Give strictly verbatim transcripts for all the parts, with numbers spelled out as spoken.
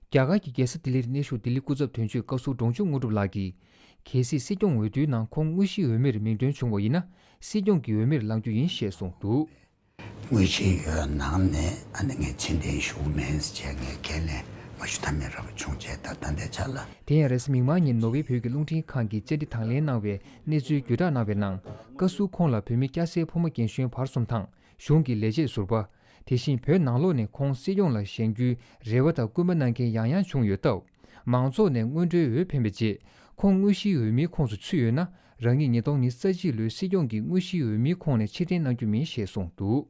རྒྱ་གར་གྱི་རྒྱལ་ས་ལྡི་ལིར་གནས་བཞུགས་ལྡི་ལི་སྐུ་ཚབ་དོན་གཅོད་བཀའ་ཟུར་འབྲོང་ཆུང་དངོས་གྲུབ་ལགས་ཀྱིས། གལ་སྲིད་སྲིད་སྐྱོང་འོས་བསྡུའི་ནང་ཁོང་དངོས་གཞིའི་འོས་མིར་མིང་འདོན་བྱུང་བ་ཡིན་ན། སྲིད་སྐྱོང་གི་འོས་མིར་ལངས་རྒྱུ་ཡིན་ཞེས་གསུངས་འདུག། དངོས་གཞིའི་འོས་ནང་ནས་ཨ་ནི་ངས་ཕྱིར་འཐེན་ཞུ་མིན་ཟེར་བྱས་ངས་ཁས་ལེན་མ་ཞུ་ཐབས་མེད་རབ་བྱུང་བྱས། ད་ད་ལྟའི་ཆ་ལ། དེ་ཡང་རེས་གཟའ་མིག་དམར་ཉིན་ནོར་ཝེ་བོད་ཀྱི་རླུང་འཕྲིན་ཁང་གིས་བཅར་འདྲི་དང་ལེན་གནང་བའི་གནས་ཚུལ་བརྒྱུད་བསྒྲགས་གནང་བའི་ནང་། བཀའ་ཟུར་ཁོང་ལ་བོད་མི་སྐྱ་སེར་ཕོ་མོ་རྒན་གཞོན་བར་གསུམ་དང་། གཞུང་གི་ལས་བྱེད་ཟུར་པ། དེ་བཞིན་བོད་ནང་ལོགས་ནས་ཁོང་སྲིད་སྐྱོང་ལ་བཞེངས་རྒྱུའི་རེ་བ་དང་སྐུལ་མ་གནང་མཁན་ཡང་ཡང་བྱུང་ཡོད་སྟབས། མང་ཚོགས་ནས་སྔོན་འགྲོའི་འོས་འཕེན་པའི་རྗེས། ཁོང་དངོས་གཞིའི་འོས་མིའི་ཁོངས་སུ་ཚུད་ཡོད་ན། རང་ཉིད་ཉིས་སྟོང་ཉི་ཤུ་རྩ་གཅིག་ལོའི་སྲིད་སྐྱོང་གི་དངོས་གཞིའི་འོས་མིའི་ཁོངས་ནས་ཕྱིར་འཐེན་གནང་རྒྱུ་མིན་ཞེས་གསུངས་འདུག།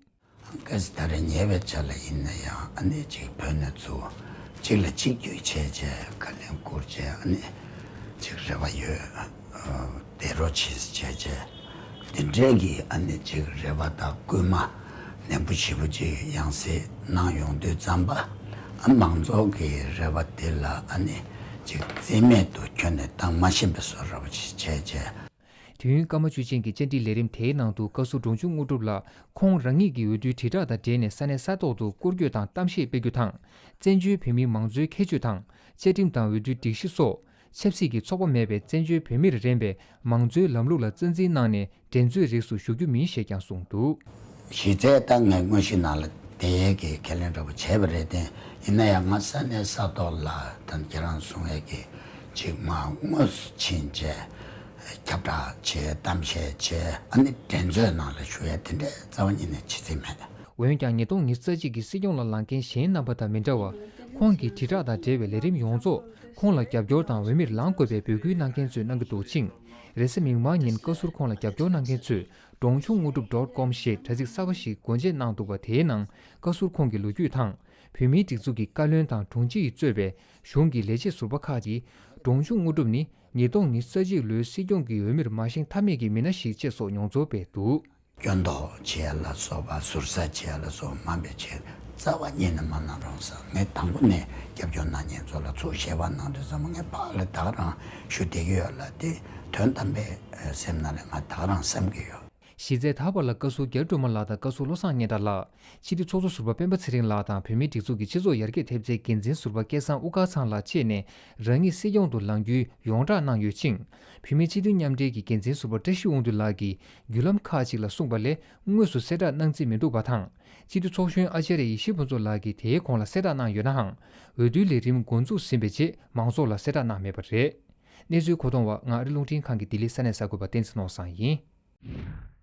གལ་སྲིད་ད་རེས་ཉེ་བའི་ཆར་ལ་ཡིན་ན་ཡང་ཨ་ནི་ཅིག་བོད་ནས་ཚུར་གཅིག་ལ་གཅིག་བརྒྱུད་བྱས་བྱས་བཀའ་ལན་བསྐུར་བྱས་ཨ་ནི་ཅིག་རེ་བ་ཡོད། ཨ་བསྡད་རོགས་བྱེད་བྱས་བྱས་འདི་འདྲའི་གི་ཨ་ནི་ཅིག་རེ་བ་དང་སྐུལ་མ་ནན་པོ་ཞེ་པོ་ཅིག་ཡང་སེ་གནང་ཡོང་དུས་ཙམ་པ། ཨ་མང་ཚོགས་ཀྱི་རེ་བ་དེ་ལ་ཨ་ནི་ཅིག་རྩིས་མེད་དུ་ཁྱོན་ནས་བཏང་མ་ཤེས་པའི་བཟོ་འདྲ་བོ་ཅིག་བྱས་བྱས། དུས་ཡུན་སྐར་མ་བཅུ་ཅན་གྱི་བཅར་འདྲིའི་ལས་རིམ་དེའི་ནང་དུ་བཀའ་ཟུར་འབྲོང་ཆུང་དངོས་གྲུབ་ལགས་ཁོང་རང་ཉིད་ཀྱི་འོས་བསྡུའི་དྲིལ་བསྒྲགས་དང་འབྲེལ་ནས་ས་གནས་ས་ཐོག་ཏུ་སྐོར་སྐྱོད་དང་གཏམ་བཤད་སྤེལ་རྒྱུ་དང་། བཙན་བྱོལ་བོད་མིའི་མང་གཙོའི་ཁྱད་ཆོས་དང་། བཅའ་ཁྲིམས་དང་འོས་བསྡུའི་སྒྲིག་གཞི་སོགས། ཆབ་སྲིད་ཀྱི་ཚོགས་པ་མེད་པའི་བཙན་བྱོལ་བོད་མིར་རན་པའི་མང་གཙོའི་ལམ་ལུགས་ལ་རྩ་འཛིན་གནང་ནས་འགྲན་རྩོད་རིགས་སུ་ཞུགས་རྒྱུ་མིན་ཞེས་ཀྱང་གསུངས་འདུག། གཞི་རྩའི་ད་ངས་དངོས་གཞི་ནང་ལ་བསྡད་ཡས་ཀྱི་ཁས་ལེན་འདྲ་པོ་བྱས་པ་རེད་དེ། ཡིན་ན་ཡང་ང་ས་གནས་ས་ཐོག་ལ་ད་ཁྱེད་རང་གསུང་ཡས་ཀྱི་ཅིག་མ་དངོས་སུ་ཕྱིན་བྱས་ཁྱབ་བསྒྲགས་བྱས་གཏམ་བཤད་བྱས་ཨ་ནི་འགྲན་རྩོད་ནང་ལ་ཞུགས་ཡས་དེ་འདྲའི་རྩ་བ་ཉིད་ནས་བྱེད་རྩིས་མེད། འོན་ཀྱང་ཉིས་སྟོང་ཉི་ཤུ་རྩ་གཅིག་གི་སྲིད་སྐྱོང་ལ་ལངས་མཁན་གཞན་རྣམ་པ་དང་མི་འདྲ་བར། ཁོང་གི་དྲིལ་བསྒྲགས་དང་འབྲེལ་བའི་ལས་རིམ་ཡོངས་རྫོགས་ཁོང་ལ་རྒྱབ་སྐྱོར་དང་འོས་མིར་ལངས་དགོས་པའི་འབོད་སྐུལ་གནང་མཁན་ཚོས་གནང་གི་འདུག་ཅིང་། རེས་གཟའ་མིག་དམར་ཉིན་བཀའ་ཟུར་ཁོང་ལ་རྒྱབ་སྐྱོར་གནང་མཁན་ཚོས་འབྲོང་ཆུང་དངོས་གྲུབ་ཌོཊ་ཀོམ་ཞེས་དྲ་ཚིགས་གསར་པ་ཞིག་སྒོ་འབྱེད་གནང་འདུག་པ། དེའི་ནང་བཀའ་ཟུར་ཁོང་གི་ལོ་རྒྱུས་དང་། བོད་མིའི་སྒྲིག་འཛུགས་ཀྱི་བཀའ་བློན་དང་དྲུང་ཆེ་ཡིས་གཙོས་པའི་གཞུང་གི་ལས་བྱེད་ཟུར་པ་ཁག་གིས། འབྲོང་ཆུང་དངོས་གྲུབ་ནི་ཉིས་སྟོང་ཉི་ཤུ་རྩ་གཅིག་ལོའི་སྲིད་སྐྱོང་གི་འོས་མིར་མ་བཞེངས་ཐབས་མེད་ཀྱི་མི་སྣ་ཞིག་ཅེས་སོགས་མྱོང་ཚོར་སྤེལ་འདུག། སྐྱོན་འདོགས་བྱེད་ཡ་ལ་སོགས་པ་ཟུར་ཟ་བྱེད་ཡ་ལ་སོགས་མང་པོ་བྱས་རྩ་བ་ཉིད་ནས་མ་གནང་རོགས་ཟེར། ངས་དང་པོ་ནས་རྒྱབ་སྐྱོར་གནང་མཁན་ཚོ་ལ་ཚུར་ཞལ་པར་གནང་དུས་ཙམ་པ་ངས་ཕར་ལ་ད་ག་རང་ཞུ་བསྡད་ཀྱི་ཡོད་ལ། དེ་དོན་དམ་པའི་སེམས་ནང་ལ་ང་ད་ག་རང་བསམ་གྱི་ཡོད། གཞི་རྩའི་ད་བར་ལ་བཀའ་ཟུར་རྒྱ་སྒྲོལ་མ་ལགས་དང་བཀའ་ཟུར་བློ་བཟང་སྙན་གྲགས་ལགས། སྤྱི་འཐུས་ཚོགས་གཙོ་ཟུར་པ་སྤེན་པ་ཚེ་རིང་ལགས་དང་བོད་མིའི་སྒྲིག་འཛུགས་ཀྱི་སྤྱི་ཚོགས་ཡར་རྒྱས་ཐེབས་རྩའི་འགན་འཛིན་ཟུར་པ་སྐལ་བཟང་དབུ་དཀར་ཚང་ལགས་བཅས་ནས་རང་ཉིད་སྲིད་སྐྱོང་དུ་ལངས་རྒྱུའི་ཡོངས་བསྒྲགས་གནང་ཡོད་ཅིང་། བོད་མིའི་སྤྱི་མཐུན་མཉམ་འབྲེལ་གྱི་འགན་འཛིན་ཟུར་པ་བཀྲ་ཤིས་དབང་འདུས་ལགས་ཀྱིས་བརྒྱུད་ལམ་ཁག་ཅིག་ལ་གསུངས་པ་ལས་དངོས་སུ་གསལ་བསྒྲགས་གནང་རྩིས་མི་འདུག་པ་དང་། སྤྱི་འཐུས་ཚོགས་གཞོན་ཨ་ཅཱརྱ་ཡེ་ཤེས་ཕུན་ཚོགས་ལགས་ཀྱིས་དེའི་གོང་ལ་གསལ་བསྒྲགས་གནང་ཡོད་ནའང་། འོས་བསྡུའི་ལས་རིམ་འགོ་འཛུགས་ཟིན་པའི་རྗེས་མང་ཚོགས་ལ་གསལ་བསྒྲགས་གནང་མེད་པ་རེད། གནས་ཚུལ་མཁོ་གཏོང་བ་ང་ཨ་རི་རླུང་འཕྲིན་ཁང་གི་ལྡི་ལི་ས་གནས་གསར་འགོད་པ་བསྟན་འཛིན་ནོར་བཟང་ཡིན།